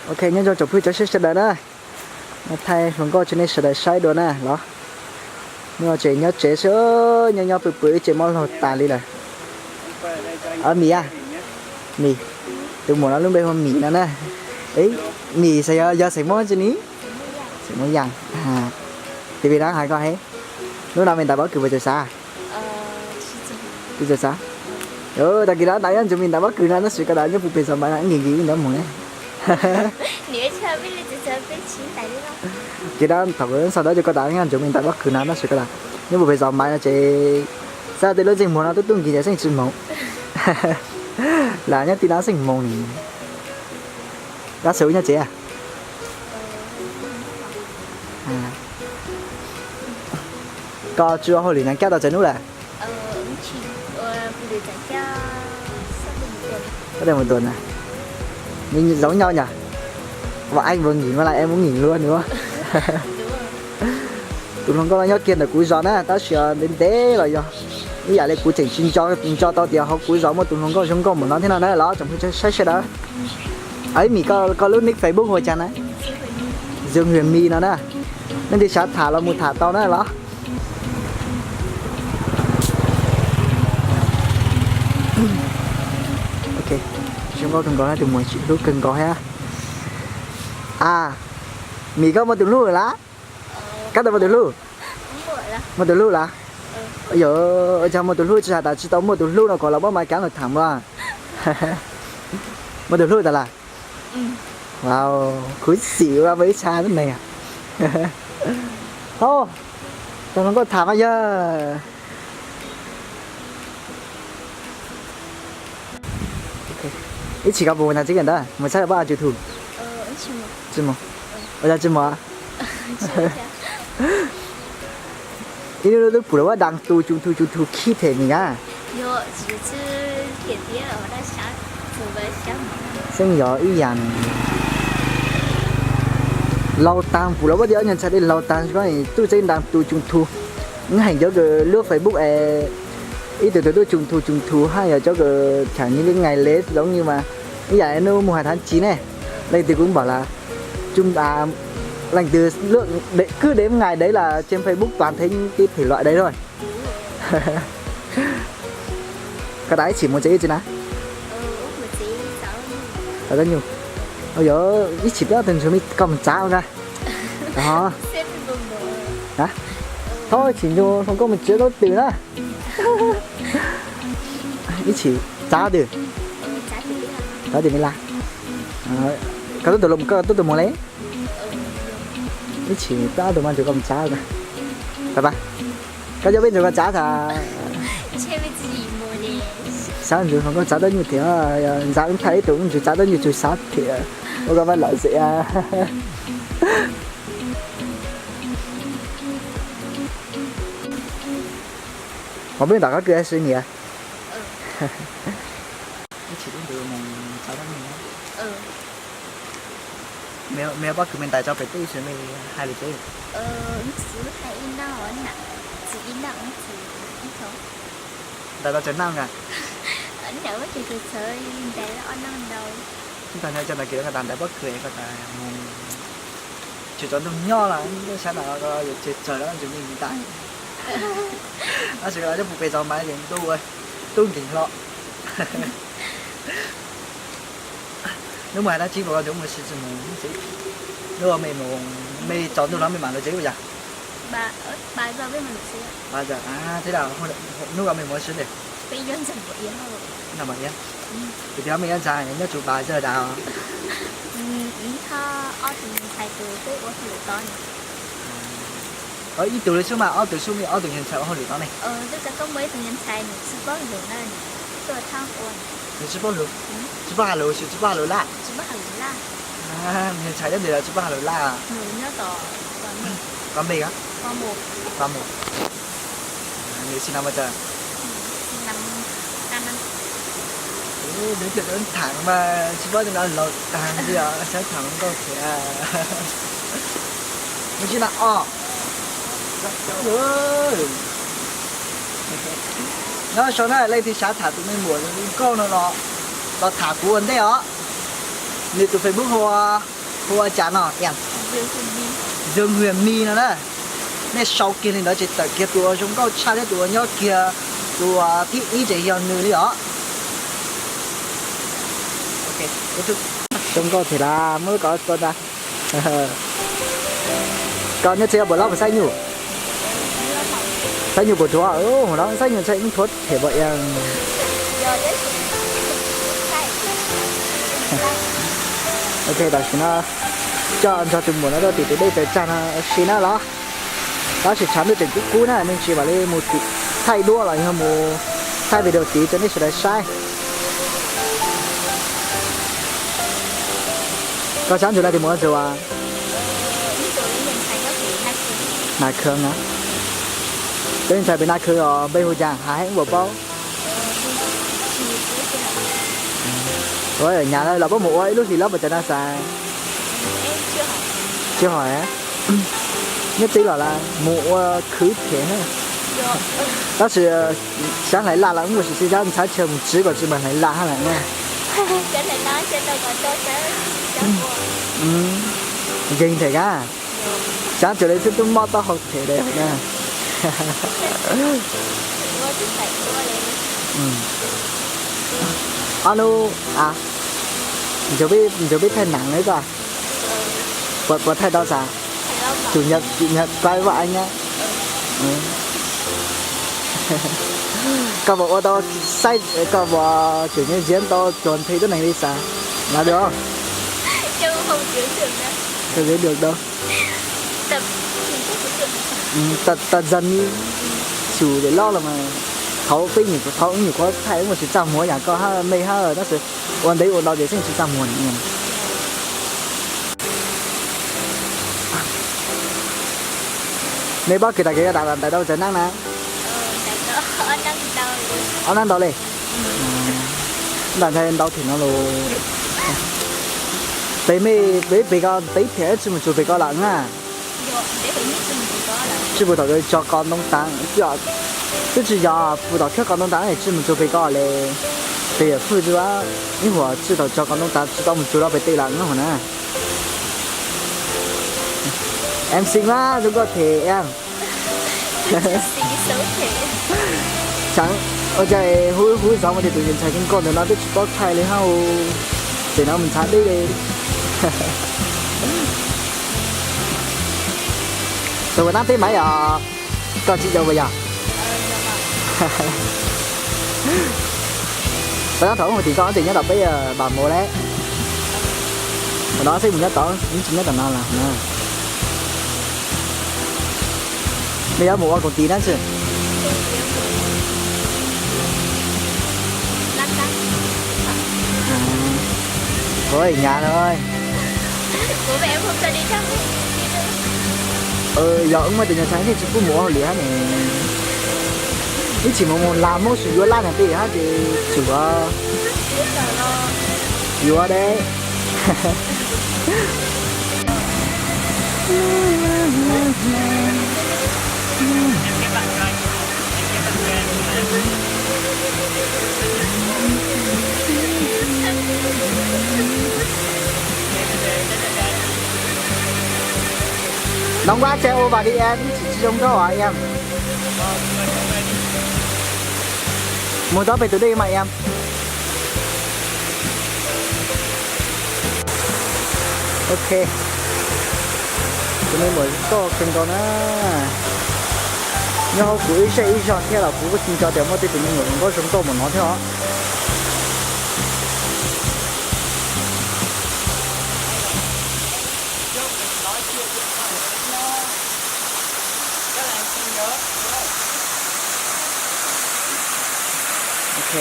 Ok, nyob zoo tsoom phooj ywg sawv daws na, thaij hluas nkauj rau nej sawv daws saib dua na los. Hnub no tseem nyob tsev xwb, nyob nyob pw pw ib ce mob laug tas li lawm. Mim a, Mim, tus muam no lub npe hu Mim no na. Mim xeem yog xeem Hmoob tsi ni? Xeem Hmoob Yas. Tias vim dab hais koj he, hnub no me ntais pob kws puas txawm xav? Tsis txawm xav. Tag kis no ntais nyob ntsug me ntais pob kws no tab sis koj tas nyob puag pem zos Maiv no nkim nkim nrov mus ne. Ces dab thaum sau dawb rau koj tas nyob ntsug me ntais pob kws no tab sis koj tas nyob puag pem zos Maiv no ces xav tias lub ntsej muag no tub tub nkim ces xeeb tsis moov. Lam nyob tim no xeeb moov ni. Dab xav nyob tsev. Koj tsis ua hauj lwm nyob kab tau tsawg hnub lawm? Sab daim mus tuas na. Nws zoo nyob nyom. Vam ai npua nghim mas lam es mus nghim luag nws. Tus hluas nkauj no nyob kiag ntawm kuv zos na tab sis ntev ntev los yog ib yam li kuv tseem tsis nco nco tau tias hauv kuv zos muaj tus hluas nkauj zoo nkauj npaum no thiab no na los tsoom phooj ywg saib sawv daws. Ib Mim, koj lub nick Facebook hu ua cas na? Zoo Hwm Mis no na. Leej twg xav tham los mus tham tau na los. Zoo nkauj kawg nkaus na, tus muam tsis hlub kawg nkaus thiab. A, Mim, koj muaj tus hlub lawm? Koj tau muaj tus hlub? Muaj tus hlub lawm? Yog, ua cas muaj tus hlub tsis has tas tsis tau muaj tus hlub no kom los muab Maiv Kav los tham los? Muaj tus hlub tas lawm? Khuv xim ua ib txha tub neeg. Hos, tus hluas nkauj tham mas yog. Ib chim koj puas mus ntag txib kiag ntawd mus saib pab YouTube? Tsis mus. Ua cas tsis mus? Ib lub lub twb pum lawv muab das tus cum thu cum thu khib them nis a. Xeeb yog ib yam. Laus taag pum lawv muab tias nyuag ntxhais li laus taag koj tuj tseeb das tus cum thu. Heem cov kws lub Facebook es ib tug tug tuj cum thu cum thu hab yog cov kws cham nyi li ngày lễ giống như mà ib yam nub mus hais thab tsi ne. Leej twg kuv npam las, leej twg cứ đếm ngày đấy là trên Facebook toàn thấy cái thể loại đấy thôi. Koj tas ib chim mus tsev ib tsi na? Tau nyuj. Yog ib chim peb ob tug ntsug koj mus tsav ua ka. Thaub ib chim ntsug hluas nkauj mus tsev tau twm na. Ib chim tsav twm. Tsav twm me la. Koj tub tug, koj tub tug mus le. Ib chim peb ob tug mas ntsug koj mus tsav ua ka. Koj coj peb ntsug koj tsav tag. Xav ntsug hluas nkauj tsav tau nyuj thiab, ntxav thaij ib tug ntsug tsav tau nyuj tsuas xav thiab. Ua koj pab lom zem. Ua peb tom qab kws si niam. Ib chim peb ntsug mus tsav tau nyuj. Mej pob kws mej ntais tso pem teb ib sim mej hais lus teb. Ntais tau tsawg naj na? Ntag nyob cov ntawm kis koj tas ntais pob kws koj tas mus tsis tsaus ntuj nyob los sab na, yuav tseg tsawg los ntsug mej ntais. Tab sis koj tas nyob puag pem zos Maiv es ntuj, tub nkeeg hlo. Nub mus hais dab tsi, koj ntsug mus si tsis mus? Nub mej mus, mej tsaus ntuj los mej mam lug tsev ua yam? Thiab nub mej mus si li? Tus twg mej nyob ntxhais nyob tsuas pas zaj tas? Ib tug li xwb mas ob tug xwb, mej ob tug nyuag ntxhais ua hauj lwm tod ne? Nws tsis paub lus, tsis paub has lus, tsis paub has lus laj. Nyuag ntxhais nyob twg los tsis paub has lus laj? Koj npe? Nws xib nam ua cas? Nws thiaj tham mas tsis paub tej no laus taag li os, xav tham nkauj thiab. Nws xib nam os. Nyob zoo na, leej twg xav tham tus me muam nkauj no los, los tham kuv ua ntej os. Nws tus Facebook hu ua Hu ua cas no? Yog, Zws Hwm Mis no na. Nej sau kiag li ntawd ces tawm kiag tus uas zoo nkauj tshaj thiab tus uas nyob kiag, tus uas thib ib ces yog nws li os. Zoo nkauj thiab las, muab lub koj tua ntag. Koj niaj txiv puas loj puas xaib nyuj? Xaib nyuj puas dhuav? Mus no xaib nyuj ntshai yeej dhuav them npaum ib. Ok, tam sim no coj nrog tus muam no rau tim tus dej taws tsag no si na los. Tab sis tshav ntuj tseem kub kub na, me ntsis mam li mus thaij duab los yog mus thaij video tid rau nej sawv daws saib. Koj sab ntsug no tus muam ua ntsug as? Nas Khee na. Cov ntxhais pem Nas Khee os npe hu cas, hais heev ua paub. Ua nyab los puab mus ua ib lub hlis los puas cov no xav? Tsis hais. Nyob teb los lawm mus ua khwv them na. Tab sis xyov hlais laj los ua sim xij xyov ntxhab chaw mus tswv kom tsis mas hlais laj hab lawm na. Yeej them kab. Xyov tseem li xwb tub mob taub hau them li na. Ob nub, ntsug peb thaij nam lawm koj. Puas thaij tau xav? Chủ nhật, chủ nhật quay với anh nhá. Koj puas ua tau, koj puas chủ nhật diễn tau tròn thể tuab neeg li xav? Làm được không? Không dễ được đâu. Tau dần đi. Xyov loj los mas, thaum peb nyuam, thaum nyuam qhuav thaij ua tsis txaj muag yam koj hab mej hab tab sis ua ntev ua ntau ces xeeb tsis txaj muag. Mej paub kiag tas kev ko tas ntais tau tsav nab na? Ob nab ntau li. Ntais ntau them no los. Pem mej, pem ko ntev them tsis mus txug pem ko lawm na. Tsis pum thaum tso kos ntoo tas, twb tsis yog pum thaum tshab kos ntoo tas tsis mus txug pem ko li. Pem yawm fwj twb ib huam tsis thaum tso kos ntoo tas tsis tau mus txug rau pem tej lawm na. Em xinh quá, trông có thể em. Xav ua cas hu hu zov mus tej tus ntxhais kheej koj ntawm no twb tsis paub thaij li hab. Pem no mus ntxhab deb li. Tus uas nab teb mas yog koj tsis yog puas yog? Peb nab thaum ub tim koj ces nyob tom peb pam mus lawm. Thaum no xwb mus nyob tod, tsis nyob tom no lawm na. Mej yuav mus ua koom tis nab tsi? Ua nyab no. Yog wb muaj tus nyuam ntxhais yeej tsis pub mus ua hauj lwm hab ne. Ib txhis mus mus lag Hmoob sis yuav laj nag tej hab ces tsuav yuav deb. Nov nkuab tse ua vas li em, ib txhis tsis zoo nkauj os em. Mus txog pem tus dej mas em. Ok. Tus me muam zoo nkauj kawg nkaus na. Nyob hauv kuv ib zej ib zog thiab los kuv kuj tsis nco tias muaj tej tus me nyuam zoo nkauj zoo nkauj npaum no thiab os. Ok.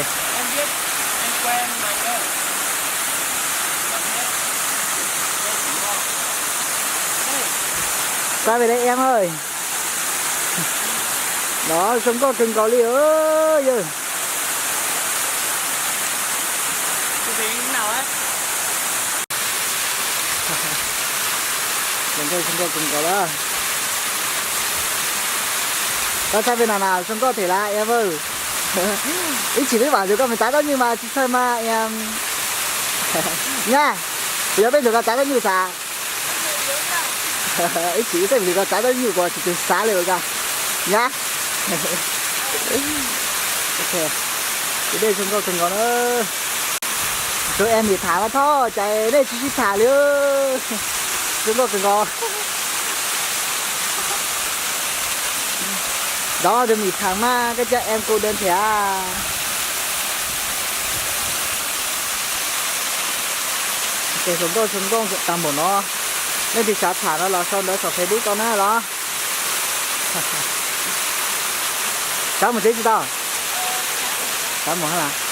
Quay về đây em ơi. Đó, trông có kênh cầu ly ơi. Trông có, trông có kênh cầu đó. Koj txhais peb na na, zoo nkauj thiab las em ơi. Ib chim peb vam ntsug koj mus txav dab nyuj mas tsis txhais mas em. Nyab, kuv yuav peb ntsug koj txav dab nyuj xav. Ib chim ib teem li ko tsav dab nyuj ko tsis tug xav li ko nyab. Tus dej zoo nkauj kawg nkaus na. Tsuas em mim tham mas thoj cas nej tsis sib tham li. Zoo nkauj kawg nkaus. Dov tus mim tham mas koj coj em kuv dej thiab. Ces hluas nkauj zoo nkauj tag npaum no, leej twg xav tham no los sau ntawv saum Facebook tau na los. Sawv mus tsev tsis tau? Sawv mus hab las.